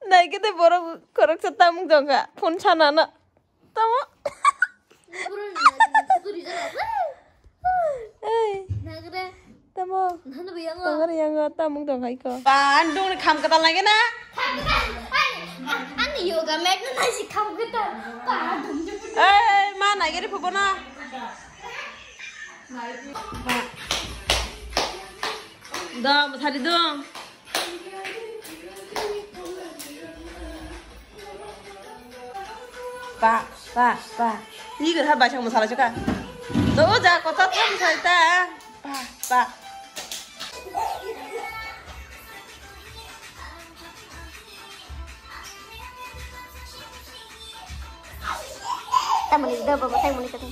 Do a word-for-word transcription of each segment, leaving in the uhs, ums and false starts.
Naikhe tei borok khoroksa tamung tongkha, phone sanana. Tamo? Ei. Tamo? Tongari yango tamung tongkha iko. Ba, ang dongni kham kwtal naikhe na? Ani yoga mat no nasi kham kwtal. Ba, dum dum. Ei, ma naikhe ri phubo na. Da, masari dong. Pa, pa, pa. Ni gana bai sang masala chuka. To ja kota ta masala ta. Pa, pa. Tamoni da baba tamoni kata.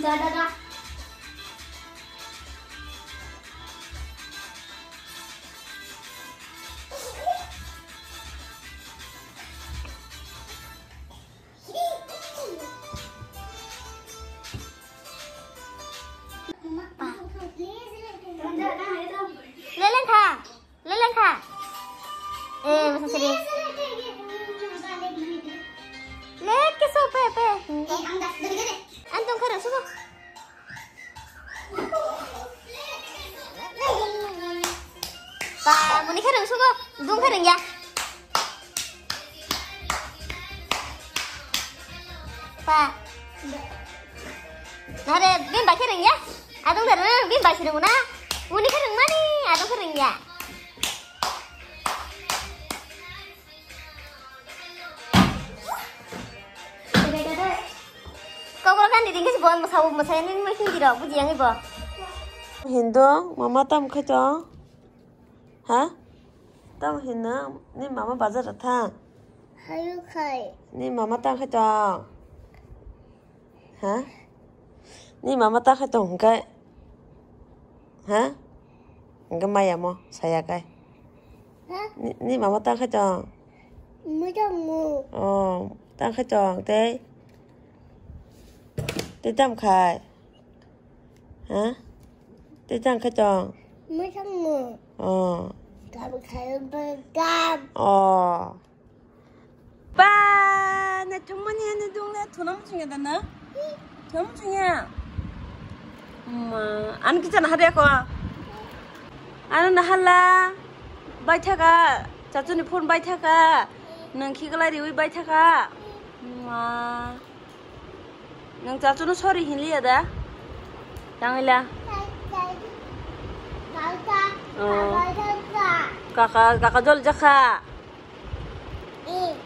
Da, da, da. Leleng kha. Leleng kha. Eh, masa sini. Lek ke so pe, pe. Antung kharang subo. Pa, muni kharang subo. Dung kharang ya. Pa. Nare, bin ba kharang ya. Adung kharang, bin ba sini muna. Muni kharang mani, adung kharang ya. Kokro kandi dingke si bon masa masa ni mai hindi rok buji yang ibo. Hindong, mama tam khai to. Ha? Tam hinna, ni mama bazar ta. Hayu khai. Ni mama tam khai to. Ha? Ni mama ta khai tong hwnkhe? Ha? Hwnkhe maya mo saya kai. Ha? Ni, ni mama ta khai tong? Mujang mo. Oh, ta khai tong tei? Tei tam khai? Ha? Tei tam khai tong? Mujang mo. Oh. Tam khai mo, tam. Oh. Ba, naithokmani ani dong le, thunam chungya da na? Thunam chungya. Ma, an kicha na hade ko. Ano na hala. Bai thaka, chachuni phone bai thaka. Nang khiklai riwi bai thaka. Ma. Nang chachuno sorry hinliya da? Tangila. Oh. Kaka, kaka jol jakha.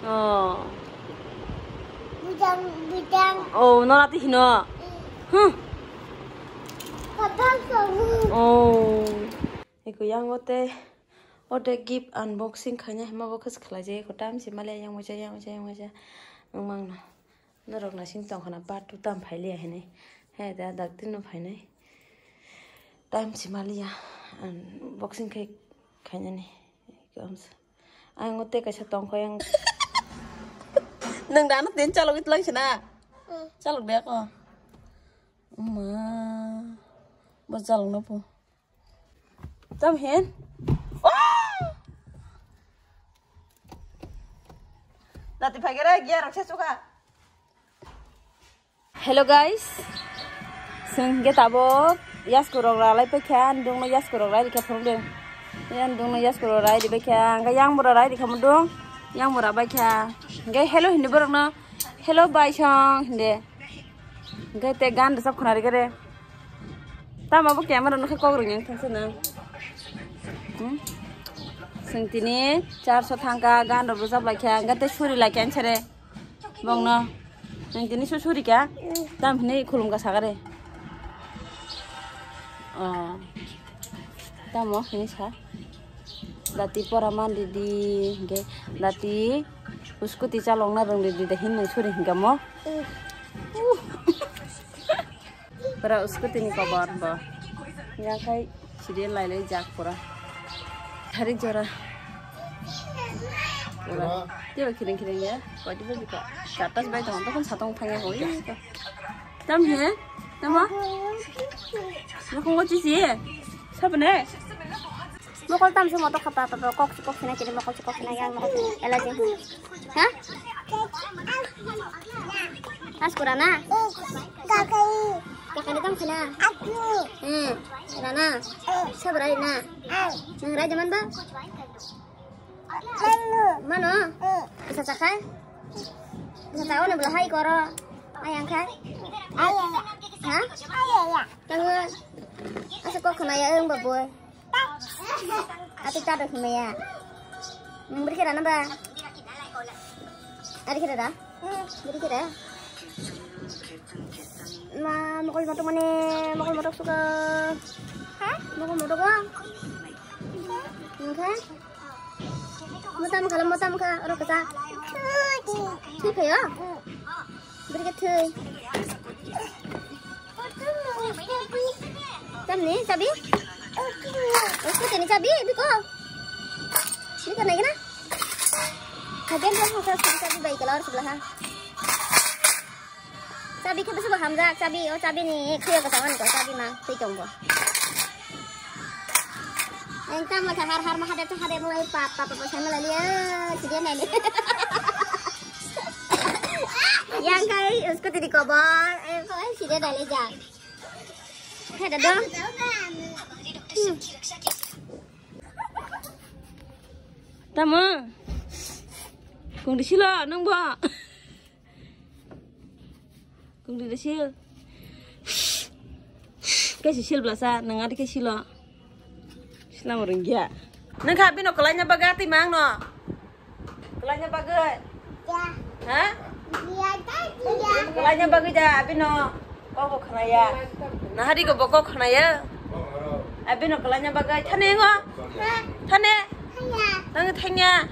Oh. Bujang, bujang. Oh, nora ti hino. Hmm. Papa, kamu. Oh. Eko yang ote, ote gift unboxing khanya hima bo khas khlai jai ko tam si male yang wacha, yang wacha, yang wacha. Ang mang no. Norok naising tongkhana part two tam phailiya hinwi. He da dakti no phainai. Time si maliya. Ang boxing khai khainani. Ang tei kaisa tongkha yang. Nang dano tin chalok itlang sina. Chalok de ko. Ma. Bo chalok no po. Tam hen. Oh! Dati phagere giya raksa suka. Hello guys. Sing ge tabo yasku rok ralai pekha, andung no yasku rok rai rikha phung de. Andung no yasku rok rai ri pekha, angka yang bura rai rikha mudung, yang bura bai kha. Ge hello hindi borok no. Hello bai song hindi. Hingke te gan rwchap khwna rikha re. Tamo bo camera nokhe kok rwngya thangsa nang. Hmm? Sing tini charso thangkha gan rok rwchap laikha hingke te suri laikha ansere. Bongno. Sing tini su suri kha. Tam hini khulum kha sakare. Oh. Tamo hini sa. Dati pora man ridi hingke dati scooty chalokna rwng ridi da hin nang suri hingke mo. Pura scooty ni kobar bo. Yang khai sidi lai lai jak pura. Tharik jora. Pura. Tio kiring kiring ya. Koi tiba bika. Katas bai tong tokon satong thangya koi. Tam he? Tamo? Nakong ko chisi. Sabne? Mokol tam se motok khapa pa kok kok sina kiri mokol kok sina yang mokol allergy. Ha? As kurana? Kakani tam sina? Hmm. Rana? Sabrai na? Nang rai jaman ba? Mano? Bisa sakai? Bisa tahu na belahai koro? Ayang kai? Ha? Tangan. Asa kok kena ya eng baboi. Ati ta dok meya. Nang beri kira namba? Adi kira da? Beri kira? Ma mokol motok mane mokol motok suka. Ha? Mokol motok ko? Nang kha? Motam khala motam kha oro kata. Thwi phaio? Beri khe thwi. Tamni chabi? Scooty ni chabi biko. Biko nai gana. Hagen hagen sa scooty chabi bai kala or sibla ha. Chabi khe bisi bo hamjak chabi o chabi ni khuya ko tangan ko chabi ma twi tong bo. Engkam ma har har ma hade hade mo pa pa pa sa ma lali a sidi nai. Yang kai scooty di kobor. Engkam sidi dale ja. Heda dong. Tamo. Kung di silo nang bo. Kung di sil. Kaisi sil blasa nang adi kaisi lo. Sila mo renggia. Nang kha bino kalaina baga ti mang no. Kalaina bagwi. Ha? Kalaina bagwi da abino kok bo khnaya. Nahari go bo kok khnaya. Abino kalaina bagwi thane ngo. Thane. Nang thanya.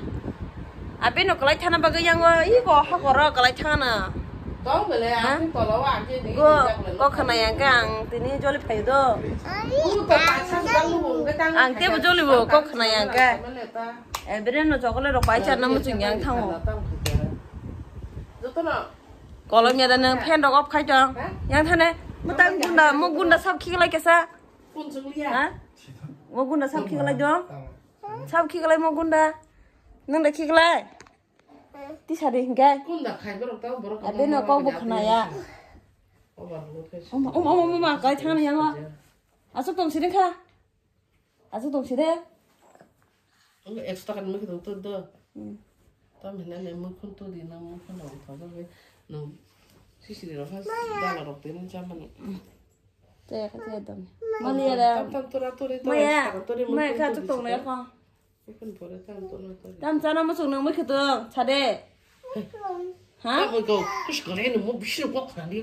Abino kalai thana bagwi yango i go ha goro kalai thana. Tong bele ang tolo ang je ni. Go kok khnaya ang tini joli phai do. Ang te bo joli bo kok khnaya ang. Ebere no chocolate rok pai charna muchung yang thango. Kolom ya da nang fan rok off khai tong. Yang thane mutang gunda mo gunda sab khiklai kesa. Ha? Mo gunda sab khiklai do. Sab khiklai mo gunda. Nang da khiklai. Tisa de hinkai. Abeno kok bo khnaya. Oma oma oma kai thana yango. Asuk tong sini kha. Asuk tong sini. Ang extra kan mui khun tu do. Hmm. Tam hina ne mui khun tu di na mui khun dong thong be nang sisiri rok ha dala rok tin chamani. Te ka te dong. Mani ara. Tam tam tura turi to. Maya. Maya ka tu tong ne ko. Mui khun pore tam tu na turi. Tam chana mo chung nang mui khun tu chade. Ha?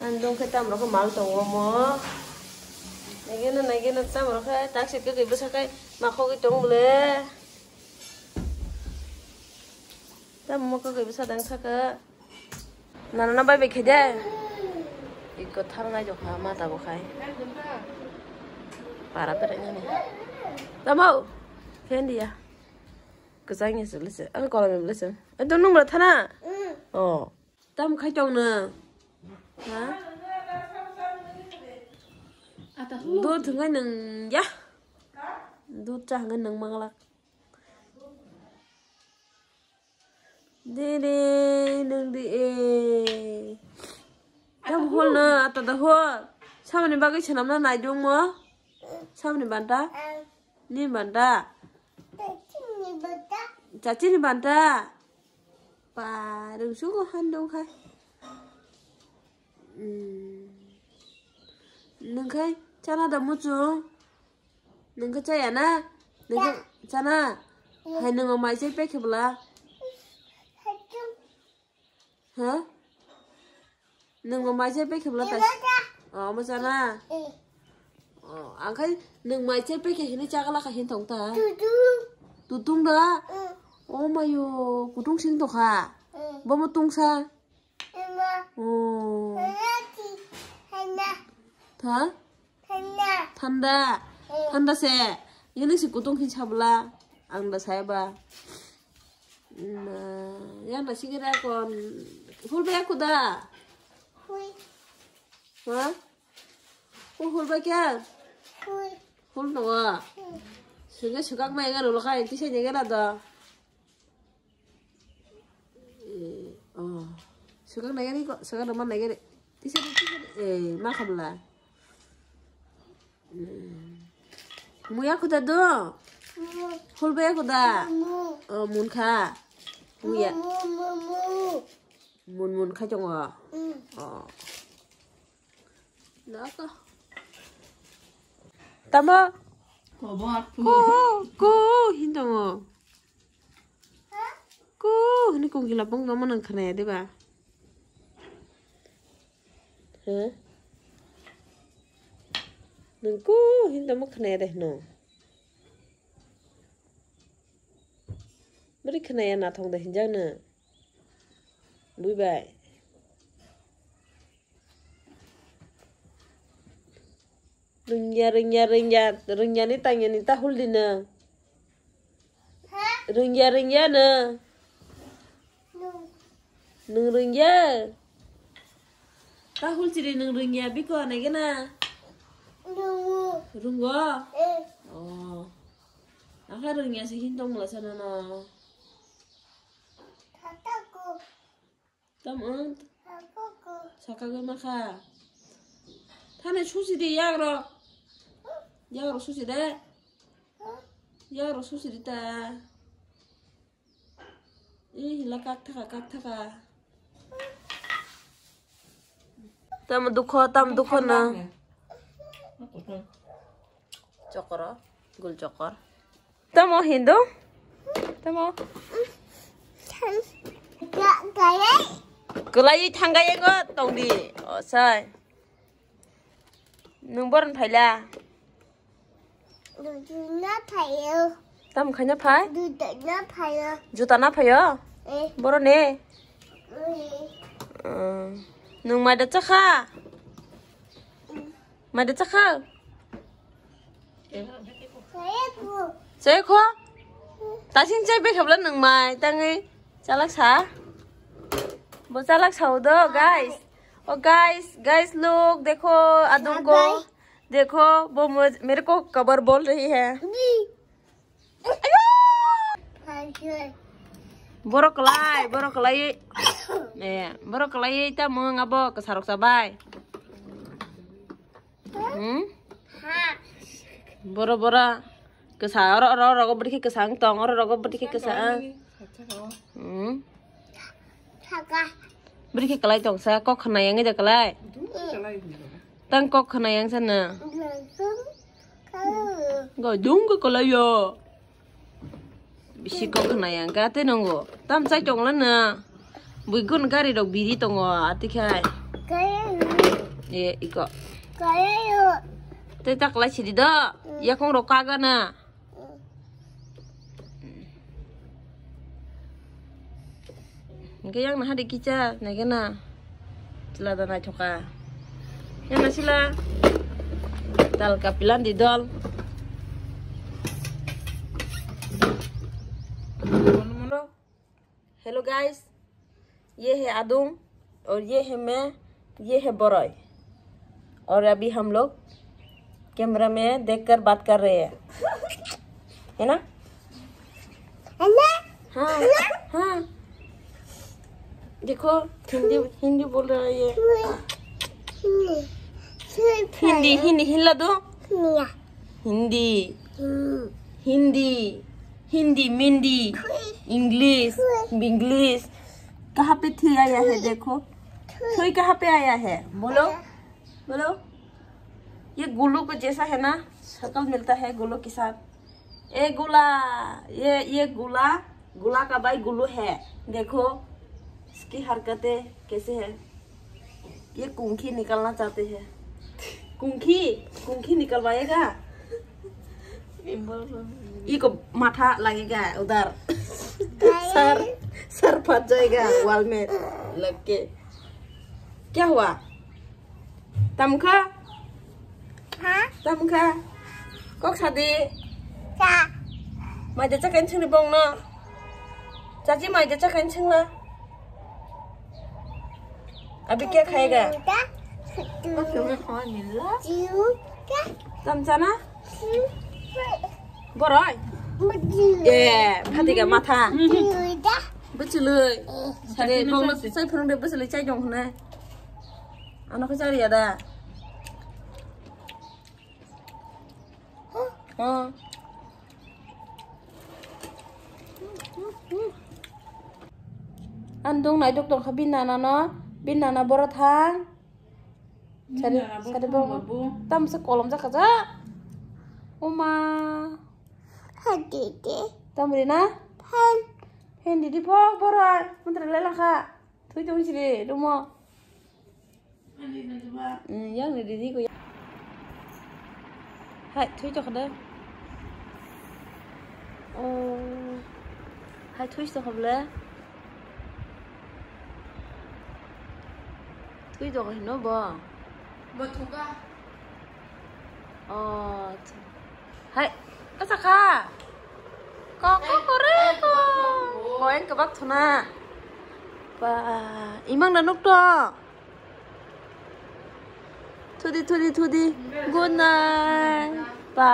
Ang dong khe tam rok mal tongo mo. Naigeno naigeno tam rok khe tak se khe bwsa khe ma khogwi tong bole. Tam mo khe bwsa dang saka. Nana na bai bai khe de. Iko thang nai jokha ma ta bo khai. Para pere nani. Tamo. Khendia. Kwchangni se lese. Ani kolam ni lese. Ai to nung mala thana. Oh. Tam khai tong nung. Ha? Dud thwngkhe nung ya. Dud cha hwnkhe nung manglak. Dede nung di e. Tam hol na ata da hol. Samani bagwi sanam na naidung mo. Samani banta. Ni banta. Chachini banta. Pa rung sugo han dong khai. Hmm. Nung khai chana da muchung. Nung khe chaya na? Nung khe chana? Hai nung mai chai pekhe bla. Ha? Nung mai chai pekhe bla tai. Oh, mo chana. Oh, ang khai nung mai chai pekhe hini chakla kha hin thong ta. Tutung da? Oh mayo, kutung sing to kha. Bo mo tung sa. Oh. Tha? Thanda. Thanda se. Ini si kutung khin sabla. Ang da saya ba. Na, yang da sigira kon. Hul ba aku da. Ha? Hul hul ba kya? Hul no wa. Sugak sugak mai gana ulo kai tisa ni gana do. Eh, oh. Sugak nai gani ko, sugak nama nai gani. Tisa ni tisa ni. Eh, ma khamla. Hmm. Muya kuda do. Hul baya kuda. Oh, mun kha. Muya. Mun mun khai tongo. Oh. Nako. Tamo? Kobo aku. Ko, ko, hintongo. Ko, hini kung kila pung tamo nang khanaya deba? He? Nang ko, hini tamo khanaya de hino. Beri khanaya nathong de hinjang na. Bui bai. Rwngya, rwngya, rwngya, rwngya ni tangya ni ta hul di na. Ha? Rwngya, rwngya na. Nung. Nung rwngya. Ta hul chiri nung rwngya biko nai gana. Rungo. Rungo? Eh. Oh. Akha rwngya se hin tong la sana na. Tata ko. Tam ang. Tata ko. Saka goi makha. Thane susi di yagro. Yagro susi de. Yagro susi di ta. Ih, hila kak thaka, kak thaka. Tam dukho, tam dukho na. Chokoro, gul chokor. Tamo hindu? Tamo? Kalai thangai ego tongdi. O sai. Nung boron phaila? Dudana phaio. Tam khaina phai? Dudana phaio. Juta na phaio? Eh. Boro ne? Eh. Hmm. Nung maida chakha? Maida chakha? Chai kho. Chai kho? Tasing chai be khabla nung mai tangwi chalak sa. Bo chalak sa do, guys. Oh, guys, guys, look, dekho, adung ko. Guys. देखो, वो मुझ-, मेरे को कबर बोल रही है। Borok kwlai, borok kwlai. Eh, borok kwlai ta mung abo kwsarok chabai. Hmm? Boro boro kwsa oro oro rogo bwrwi khe kwsa wng tong, oro rogo bwrwi khe kwsa wng. Hmm. Bwrwi khe kwlai tong sa, kok khna yang de kwlai. Tang kok khna yang sana. Ga dung ga kwlai yo. Bisi kok khna yang ka te nongo. Tam chai tong la na. Bui gun gari rok biri tongo ati khai. E iko. Te tak lai sidi do. Yakong rok kaga na. Hingke yang naha de kicha, nai ke na. Chila da naithoka. Yang na sila. Dal kapilan di dol. Hello guys, ये है आदुंग और ये है मैं, ये है बोरय। और अभी हम लोग कैमरा में देखकर बात कर रहे हैं, है ना? हाँ, हाँ। देखो, हिंदी, हिंदी बोल रहा है ये। हिंदी, हिंदी हिला दो। हिंदी, हिंदी, हिंदी, मिंदी, इंग्लिश, बिंग्लिश। कहाँ पे थी आया है देखो। थुई कहाँ पे आया है? बोलो, बोलो। ये गुल्लू को जैसा है ना, शकल मिलता है गुल्लू के साथ। ए गुला, ये, ये गुला, गुला का भाई गुल्लू है। देखो, इसकी हरकतें कैसे है। ये कुंखी निकालना चाहते हैं। कुंखी, कुंखी निकलवाएगा। इको माथा लगेगा उधर। सर, सर फंस जाएगा वॉल में लग के। क्या हुआ? Tamkha? Ha? Tamkha? Kok sadi? Cha. Maida chakan chini bong no? Chachi maida chakan chingla? Abi kya khayega? Chiu ka. Tamchana? Chiu ka. Boroi. E, phatika matha. Bwchwlwi. Sari bongno sai phwrwngde bwchwlwi chai tong hwnwi. Ano khe chariya da. Oh. Ang dong nai dok tong kha bini nana no, bini nana boro thang. Sari, sari bo. Tam se kolom jaka ja. Oma. Tam ri na? Phen. Phen di di pok boro. Mantra le lang kha. Thui tong siri, rumo. Yang ni didi ko. Hai, thui to khade. Oh. Hai, thui to khable. Thui to khino bo. Bo thuka. Oh. Hai, asa kha. Kok kok kore ko. Koyang kebak thuna. Ba, imang na nuk to. Thudi, thudi, thudi. Good night. Ba.